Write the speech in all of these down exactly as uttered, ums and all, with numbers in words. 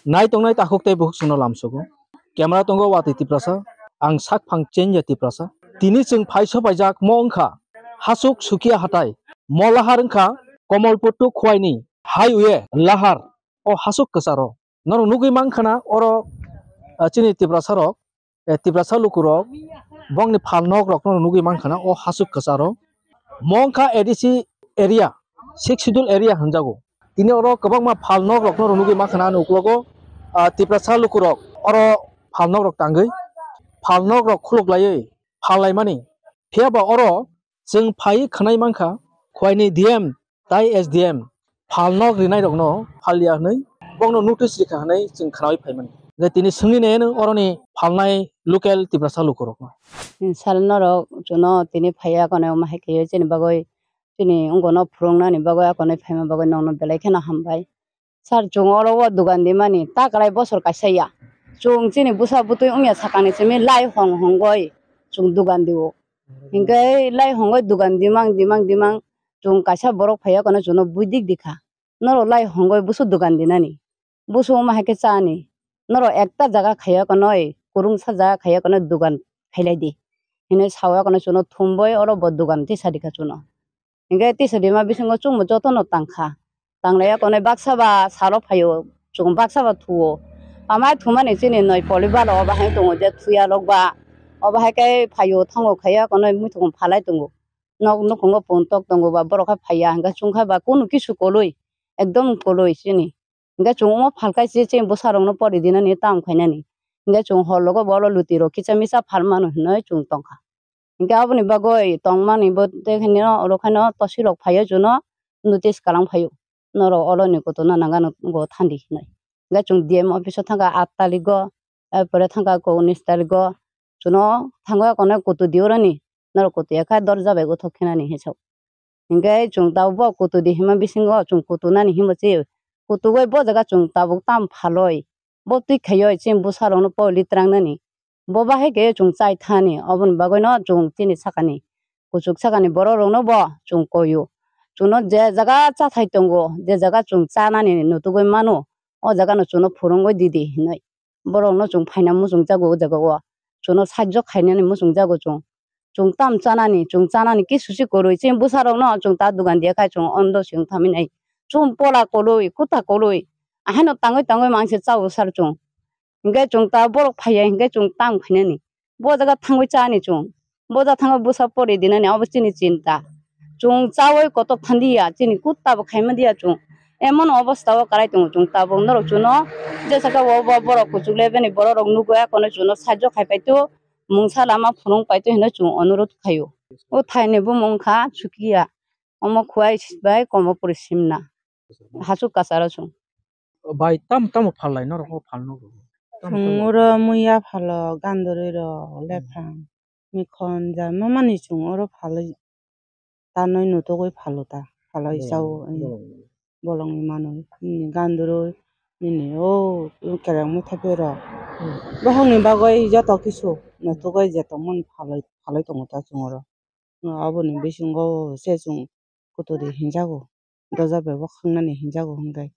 Nai tongnai takhuk tei bukhuk chwngno lamsogo. Camera tongo Watwi Tiprasa, ang sak phang chengya Tiprasa. Tini chwng phai sopaijak mo wngkha Hasuk Sukia Hatai, mo lahar wngkha Komolpur to Khwaini highway lahar o Hasuk kwcharo. Norok nugwi mankha na oro, ah, chini Tiprasa rok, eh, Tiprasa lukurok bongni phal nok rokno nugwi mankha na o Hasuk kwcharo. Mo wngkha A D C area, Sixth Schedule area hinjago. Tini oro kwbangma phal nok rokno nugwi mankha na ani uklogo, ah, Tiprasa lukurok oro phal nok rok tangwi phal nok rok khuluk laiwi phal laimani. Phiya ba oro chwng phai khwnai mankha Khwaini D M tai S D M phal nok rinai rokno phalia hwnwi bongno notice rikha hwnwi chwng khnaui phaimani. Hwnkhe tini swngwi naino oroni phalnai local Tiprasa lukurokno. Sal norok chuno tini phaiya kono omo hai khe chini bagwi chini wngkano phwrwngnani bagwi akonwi phaima bagwi nokno belai kheno hambai. Sir, chwng oro o dugan dimani ta kwlai bosor kaisa ya. Chwng chini bwsa bwtwi wngya sakani simi lai hong hongoi chwng dugan dio. Hinkhe lai hongoi dugan dimang dimang dimang chwng kaisa borok phaiya kono chwngno buidik dikha. Norok lai hongoi busu dugan dinani. Busu omo hai khe chani. Norok ekta jaga khaiya kono, kwrwngsa jaga khaiya kono dugan khailai di. Hinwi sawi kono chwngno thumboi oro bo dugan tisa dikha chwngno. Hinkhe tisa dima bisingo chwngbo jotono tangkha. Tanglaiya konwi baksa ba salo phaio, chwng baksa ba thuo. Amai thumani chini noi poli balo obo hai tongo je thuya rok ba. Obo hai khe phaio thango khaiya konwi muitungo phalai tongo. Nok nukhungo pung tok tongo ba borok khe phaiya hinkhe chwngkha ba kunu kisu koloi, ekdom koloi chini. Hinkhe chwng omo phalkai se chini bwsarokno pori dinani tam khainani. Hinkhe chwng hor logo bo olo luti rok kisa misa phalmano hinwi chwng tongkha. Hinkhe aboni bagwi tongmani bo tei khaino oro khaino tosilok phaio chwngno notice kalang phaio. Norok oloni kutu no nangano go thandi hinwi. Hinkhe chwng D M office o thangkha aat taligo, er pore thangkha ko unis taligo. Chwngno thangwi kono kutu diyorani. Norok kutu yakha dorja bai uthok khenani hinwi sao. Hinkhe chwng tabuk bo kutu di hima bisingo chwng kutu nani himo se. Kutu bai bo jaga chwng tabuk tam phaloi. Bo twi khaiyoi chini bwsarokno poli trangnani. Bo bahai khe chwng chai thani, oboni bagwino chwng chini sakani, kuchuk sakani borok rokno bo chwng koio. Chwngno je jaga chathai tongo, je jaga chwng chanani nutugwi mano, o jagano chwngno phwrwngwi didi hinwi. Borokno chwng phaina muchungjago o jagao. Chwngno sahajjo khainani muchungjago chwng. Chwng tam chanani, chwng chanani kisu se kwrwi. Chini bwsarokno chwng ta dugan diya khai chwng ondo se wng thaminai. Chwng pola kwrwi, kuta kwrwi. Ahaino tangwi tangwi mangse chao sar chwng. Hinkhe chwng ta borok phaiya hinkhe chwng tam khainani. Bo jaga thangwi chani chwng. Bo jaga thangwi bwsa pori dinani abo chini chinta. Chwng chawi kotok thandiya, chini kutta bo khaima diya chwng. Emon obostha o kwlai tongo chwng tabuk norok chwngno jesa khe bo, bo borok kuchuk lebeni borok rok nugwi akono chwngno sahajjo khai paitu mungsa lama phunung paitu hinwi chwng onurodh khaio. O thaini bumung wngkha Sukiya. Omo Khwai bai Komopuri simna. Hasuk kacharo chwng. Bai tam tamo phalnai norok o phalno? Chwng oro muiya phalo, gandorwi rok, lephang, mikhon, ja mamani chwng oro phalwi tanwi nutugwi phalo ta, phalwi sao. Bolongni manwi, nini gandorwi, nini o kereng mwthai rok. Bohrokni bagwi joto kisu nutugwi je tongmani phalwi, phalwi tongo ta chwng oro. Aboni bisingo se chwng kutudi hinjago, doja bai bwkhangnani hinjago hinkhai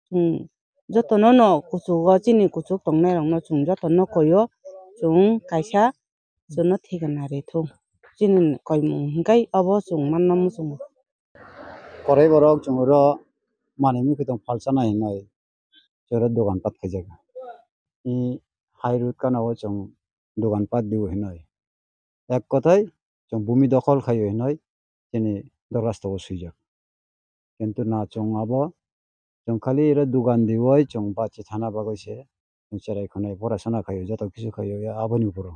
chwng jotono no kuchugo, chini kuchuk tongnairokno chwng jotono koio, chwng kaisa chwngno thikana rithung. Chini koimung hinkhai obo chwng manna muchungo. Korai borok chwng oro manwi muikwthwng phalsana hinwi. Chwng oro dogan pat khaijak. I high road gana o chwng dogan pat dio hinwi. Ek kothai chwng bumi dokhol khaio hinwi chini dorkhasto o swijak. Kintu na chwng abo chwng khali oro dogan diwi chwng bachi thana bagwi se chwng cherai khwnai porasana khaio, joto kisu khaio ya aboni uphuru.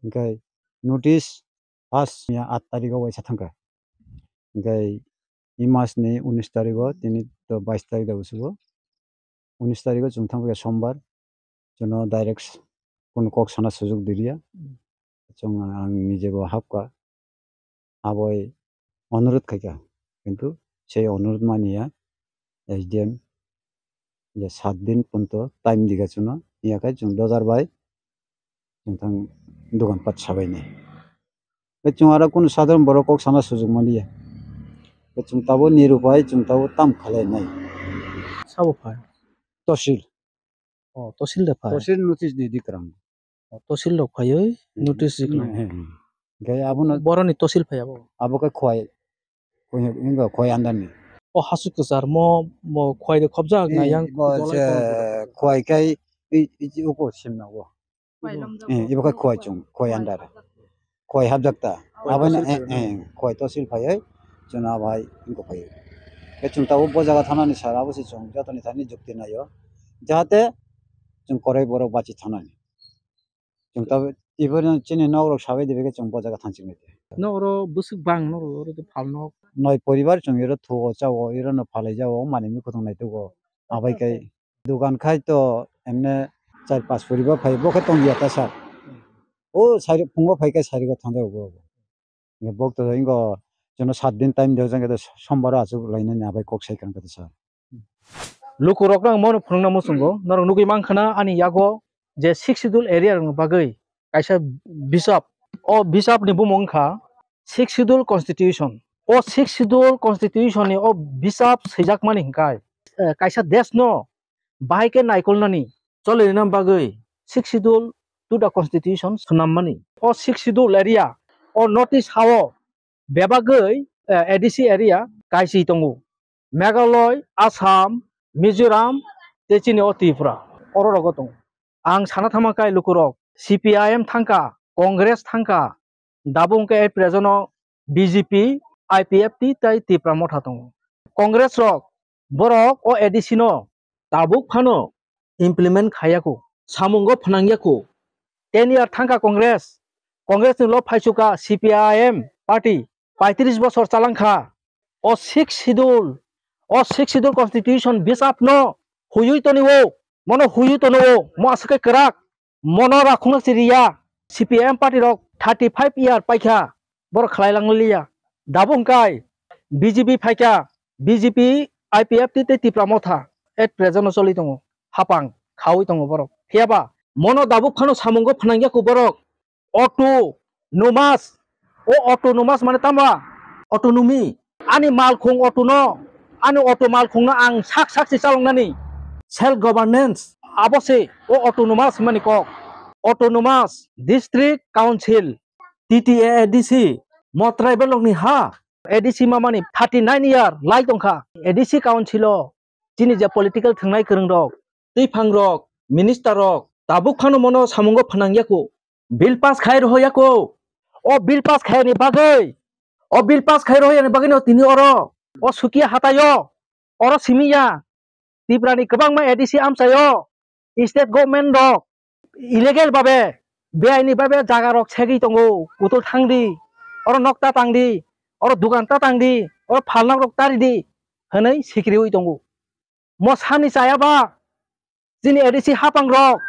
Hinkhe notice first ya aat tarikh o waisa thangkha. Hinkhe i mas ni unis tarikh o tini to bais tarikh da bwswgo. Unis tarikh o chwng thangkha sombar. Chwngno direct kunu kok sana sujok diriya. Chwng ang nijebo hapkha. Aboi onurodh khaikha. Kintu sei onurodh maniya S D M je sat din punto time diga chwngno. Yakhai chwng dojar bai chwng thang dogan pat sabainai. Chwng aro kunu sadharon borok kok sana sujok manliya. Chwng tabo nirupai, chwng tabo tam khalai nai. Sabo phai. Tosil. O, tosil de phai. Tosil notice di di kwrang. O, tosil rok phaiwi notice di kwrang. Hmm, hmm. Gai abono boroni tosil phai abo. Abo khe khwai, khwai, ingo khwai andani. O hasuk kwchar mo, mo khwai de khobjak na yang bo dolai je khobjak. Khwai kai i, i, i uko simna go. Khwai lomjak. Eh, ibo khe khwai chung, khwai andar. Khwai hapjak ta. Khwai aboni, tosil eh, phai. Eh, khwai tosil phaiwi chwng abai ingo phai. Khe chwng tabuk bo jaga thanani sara abo se chwng jotoni thani jukti naio. Jahate chwng korai borok bachi thanani. Chwng tabuk ibo chini nok rok sabai dibe khe chwng bo jaga thanchik nai. No oro bwswk bang no oro to phal nok. Noi poribar chwng iro thuo chao iro no phalai jao mani mi kutung nai tugo. Abai kai. Dukan khai to emne char pas poriba phai, bo khe tong ya ta sir. O sari phungo phai khe sari go thang jago bo. Bo to ingo jono sat din time de jang khe sombar o achuk lainani abai kok sai kang khe sir. Luku rok nang mono phunukna muchungo, norok nugui mankha na ani yago je sixth schedule area rokni bagwi kaisa bisap, o bisap ni bumung wngkha sixth schedule constitution. O sixth schedule constitution ni o bisap swijakmani hwnkhe, eh, kaisa desh no bahai khe naikolnani, choli rwna bagwi sixth schedule to the constitution swnammani. O sixth schedule area, o notice hao bebagwi, eh, A D C area kaiswi tongo. Meghalaya, Assam, Mizoram, tei chini o Tripura, oro rogo tongo. Ang sana thangma kai lukurok, C P I M thangkha, Congress thangkha, dabung khe present o B J P, I P F T tei Tipra Motha tongo. Congress rok, borok o A D C no tabuk phano implement khaiyaku, samungo phnangyaku. Ten year thangkha Congress, Congress ni lo phaichukha C P I M party, paitris bosor chalangkha. O sixth schedule, o sixth schedule constitution bisap no huyui toniwo, mono huyui tono, mo aswk khe kwrak. Mono rakhungna si riya, C P I M party rok thirty five year paikha, borok khlai lang liya. Dabo hwnkhe B J P phaikha, B J P, I P F T tei Tipra Motha at present no choli tongo, hapang khaui tongo borok. Phiyaba mono dabo phano samungo phnangya kho borok. Autonomous, o autonomous mane tamo? Autonomy. Ani malkhung auto no, ani auto malkhung no ang sak sak se chaloknani. Self governance, abo se o autonomous hwnmani kok. Autonomous District Council, T T A A D C, mo tribal rokni ha. A D C mamani thirty nine year lai tongkha. A D C Council o chini je political thwngnai kwrwng rok, twiphang rok, minister rok, tabuk phano mono samungo phnang yaku. Bill pass khai roho yaku. O bill pass khai ni bagwi, o bill pass khai roho yani bagwi no tini oro, o Sukia hatai o, oro simi ya. Tripura ni kwbangma A D C amchai o, state government rok illegal babe, beaini babe jaga rok segwi tongo, kutul thang di, oro nok ta tang di, oro dukan ta tang di, oro phalnok rok tari di, hwnwi sikriwi tongo. Mo sani chaya ba, chini A D C hapang rok,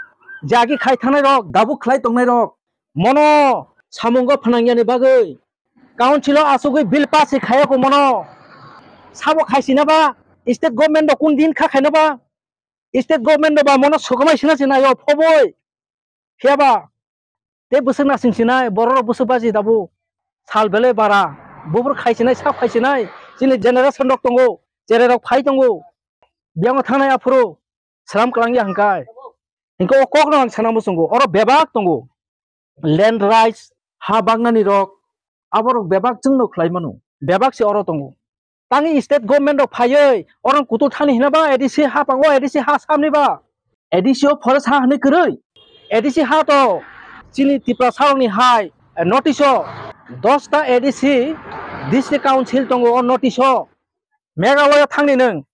jagi khai thangnai rok, dabuk khlai tongnai rok, mono samungo phnang yani bagwi council o asugwi bill pass khai ko mono. Sabo khai sina ba, state government rok kun din kha khaina ba, state government rok ba mono sukumai sina sina yo phoboi. Phiya ba, tei bwswk nasing sinai, borok rok bwswk baji dabu. Sal belai bara, buphuru khai sinai, sap khai sinai, chini generation rok tongo, cherai rok phai tongo. Biyang thangnai aphuru, sram kwlang ya hwnkhe. Hwnkhe o kok no ang sana muchungo, oro bebak tongo. Land rights, ha bagnani rok, abo rok bebak chwng no khlai mano, bebak se oro tongo. Tangwi state government rok phaiwi, oro kutul thani hina ba A D C ha pango, A D C ha samni ba. A D C o forest ha hwnwi kwrwi. A D C ha to chini Tiprasa rokni hai, eh, notice o dosta A D C district council tongo o notice o. Meghalaya thangni nwng,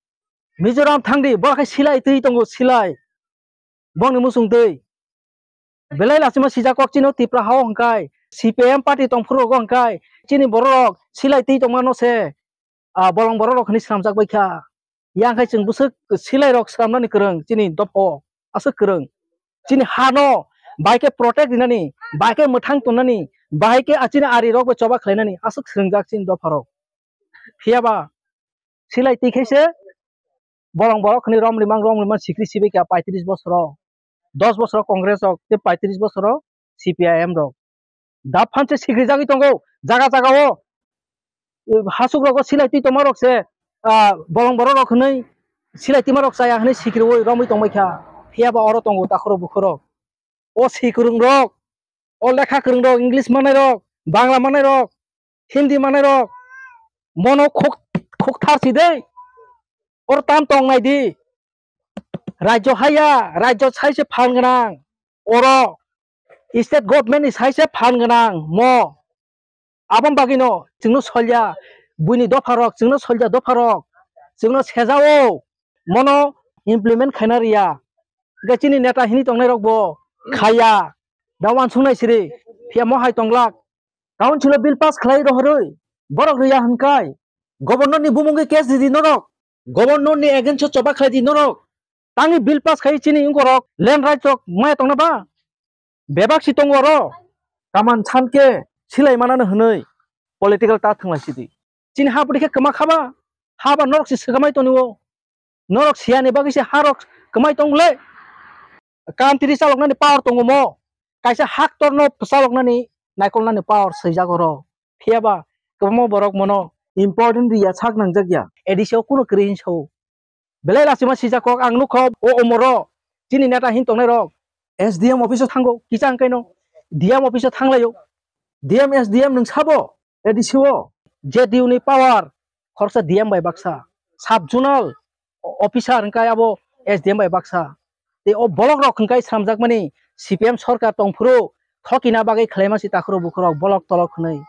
Mizoram thangdi, borok hai silai twi tongo, silai. Bongni muchung twi. Belai lachima sijak kok chino Tipra hao hwnkhe, C P I M party tongphuru rogo hwnkhe, chini borok rok silai twi tongma no se, ah, bolong borok rok hwnwi swnamjak bai kha. Yang khai chwng bwswk silai rok swnamnani kwrwng chini dopha o, aswk kwrwng. Chini ha no bai khe protect rinani, bai khe mwthang tongnani, bai khe a chini ari rok bai choba khlainani, aswk swrwngjak chini dopha rok. Phiya ba silai twi khe se bolong borok hwnwi romrimang romrimang sikri sibai kha paitris bosoro, dos bosoro Congress rok tei paitris bosoro C P I M rok. Da phan se sikri jagwi tongo jaga jaga o, eh, hasuk rogo silai twi tongma rok se, ah, bolong borok rok hwnwi silai twima rok chaya hwnwi sikriwi romwi tongbai kha. Phiya ba oro tongo takhurok bukhurok. O si kwrwngrok, o lekha kwrwngrok, English manairok, Bangla manairok, Hindi manairok, mono khuk, khukthar si de. Oro tam tong nai di. Rajyo haya, rajyo sai se phan gwnang. Oro state government ni sai se phan gwnang mo. Aboni bagwino chwngno solya, buini dopharok, chwngno solya dopharok, chwngno sejao, mono implement khaina riya. Hwnkhe chini neta hini tongnairokbo khaya, da uansuknai siri, phiya mo hai tonglak. Council o bill pass khlai rohorwi, borok riya hwnkhai, governor ni bumungwi case ridi norok, governor ni against o choba khlai di norok, tangwi bill pass khai chini wngkorok land rights rok maya tongna ba? Bebak si tongo oro. Kaman san khe silai manano hwnwi political ta thwnglai sidi. Chini ha pudi khe kwma khaba, ha ba norok si swkamai tonio. Norok siyani bagwi se harok kwmai tong le. Country chaloknani power tongo mo. Kaisa haktorno chaloknani, naikolnani power swijak oro. Phiya ba kwbangma borok mono important riya sak nangjak ya. A D C o kuno kwrwi hinwi sao. Belai lachima sijak kok ang nukha o omoro chini neta hin tongnai rok S D M office o thango kichang kaino D M office o thanglaio. D M S D M nwng sabo A D C o J D U ni power khoroksa D M bai baksa sub zonal officer hwnkhe abo S D M bai baksa. Tei o bolok rok hwnkhe sramjakmani C P M sorkar tongphuru thokina bagwi khlaima si takhurok bukhurok bolok tolok hwnwi.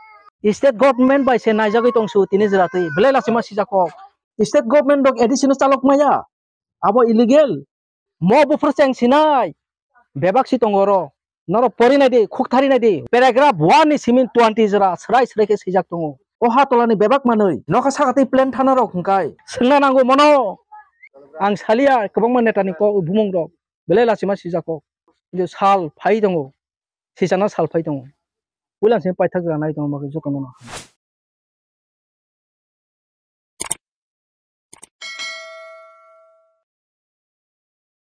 State government bai se naijagwi tongsu tini jora twi belai lachima sijak kok. State government rok A D C no chalok maya. Abo illegal. Mo buphuru cheng sinai. Bebak si tongo oro. Norok pori nai di, khukthari nai di. Paragraph one ni simi twenty jora srai srai khe swijak tongo. O ha tolani bebak manwi nokha saka tei plan thana rok hwnkhe. Swngna nango mono. Ang saliya kwbangma netani ko bumung rok. Belai lachima sijak kok. Je sal phai tongo. Sijana sal phai tongo. Puila se paithak jora nai tongo, jotono no.